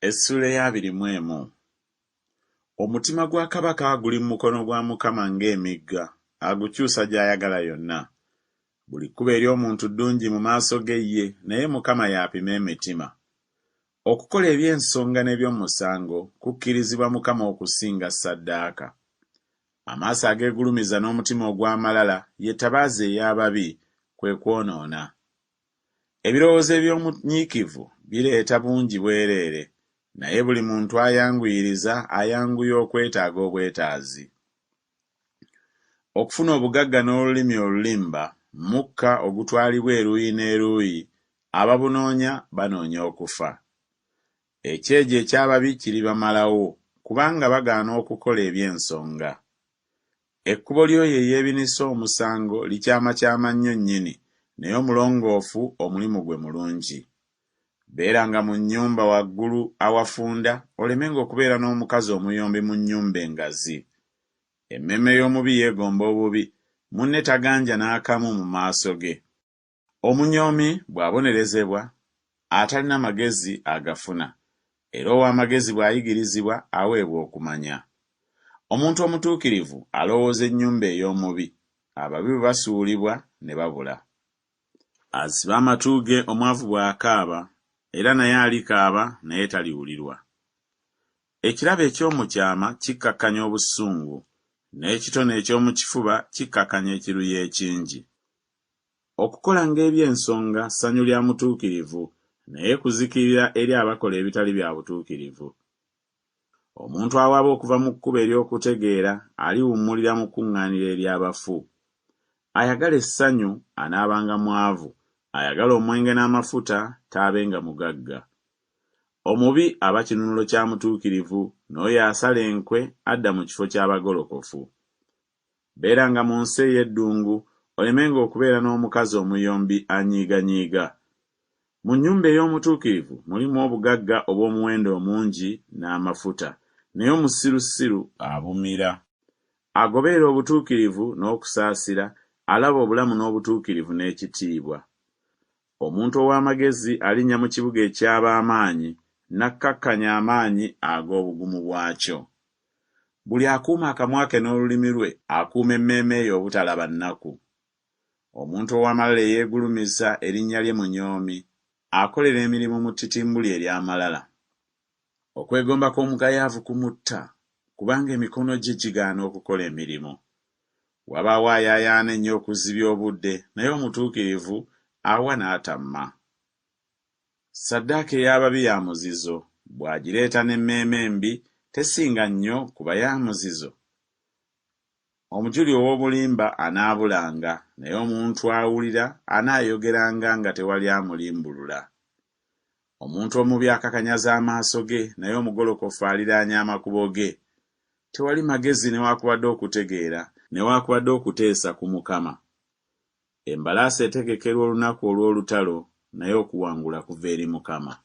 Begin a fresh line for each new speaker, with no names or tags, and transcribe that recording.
Essuula ey'abiri mu emu. Omutima gwa kabaka guli mu mukono gwa Mukama ng'emigga, agukyusa gy'ayagala yonna. Buli kkubo ery'omuntu ddungi mu maaso ge ye, naye Mukama y'apima emitima. Okukola eby'ensonga n'eby'omusango kukkirizibwa Mukama okusinga ssaddaaka. Amaaso ageegulumiza n'omutima ogw'amalala ye ttabaaza ey'ababi, kwe kwonoona. Ebirowoozo eby'omunyiikivu bireeta bungi bwereere, naye buli muntu ayanguyiriza ayanguya okwetaaga obwetaazi. Okufuna obugagga n'olulimi olulimba mukka ogutwalibwa eruuyi n'eruuyi, ababunoonya banoonya okufa. Ekyejo eky'ababi kiribamalawo, kubanga bagaana okukola eby'ensonga. Ekkubo ly'oyo eyeebinise omusango likyamakyama nnyo nnyini, naye omulongoofu omulimu gwe mulungi. Beeranga mu nnyumba waggulu awafunda, olemenga okubeera n'omukazi omuyombi mu nnyumba engazi. Emmeeme y'omubi yeegomba obubi, munne taganja n'akamu mu maaso ge. Omunyoomi bw'abonerezebwa, atalina magezi agafuna, era ow'amagezi bw'ayigirizibwa aweebwa okumanya. Omuntu omutuukirivu alowooza ennyumba ey'omubi, ababi bwe basuulibwa ne babula. Aziba amatu ge omwavu bw'akaaba, era naye alikaaba naye taliwulirwa. Ekirabo eky'omu kyama kikkakkanya obusungu, n'ekitone eky'omu kifuba kikkakkanya ekiruyi ekingi. Okukolanga eby'ensonga ssanyu lya mutuukirivu, naye kuzikirira eri abakola ebitali bya butuukirivu. Omuntu awaba okuva mu kkubo ery'okutegeera aliwummulira mu kkuŋŋaaniro ery'abafu. Ayagala essanyu anaabanga mwavu, ayagala omwenge n'amafuta taabenga mugagga. Omubi aba kinunulo kya mutuukirivu, n'oyo asala enkwe adda mu kifo ky'abagolokofu. Beeranga mu nsi ey'eddungu, olemenga okubeera n'omukazi omuyombi anyiiganyiiga. Mu nnyumba ey'omutuukirivu mulimu obugagga obw'omuwendo omungi n'amafuta, naye omusirusiru abumira. Agoberera obutuukirivu n'okusaasira, alaba obulamu n'obutuukirivu n'ekitiibwa. Omuntu ow'amagezi alinnya mu kibuga eky'ab'amaanyi, n'akkakkanya amaanyi ag'obugumu bwakyo. Buli akuuma akamwa ke n'olulimi lwe akuuma emmeeme ye obutalaba nnaku. Omuntu ow'amalala eyeegulumiza erinnya lye munyoomi, akolera emirimu mu ttitimbuli ery'amalala. Okwegomba kw'omugayaavu kumutta, kubanga emikono gye gigaana okukola emirimu. Wabaawo ayaayaana ennyo okuzibya obudde, naye omutuukirivu awa n'atamma. Ssaddaaka ey'ababi ya muzizo, bw'agireeta n'emmeeme embi, tesinga nnyo kuba ya muzizo? Omujuli ow'obulimba anaabulanga, naye omuntu awulira anaayogeranga nga tewali amulimbulula. Omuntu omubi akakanyaza amaaso ge, naye omugolokofu aliraanya amakubo ge. Tewali magezi newaakubadde okutegeera, newaakubadde okuteesa ku Mukama. Embalaasi etegekerwa olunaku olw'olutalo, naye okuwangula kuva eri Mukama.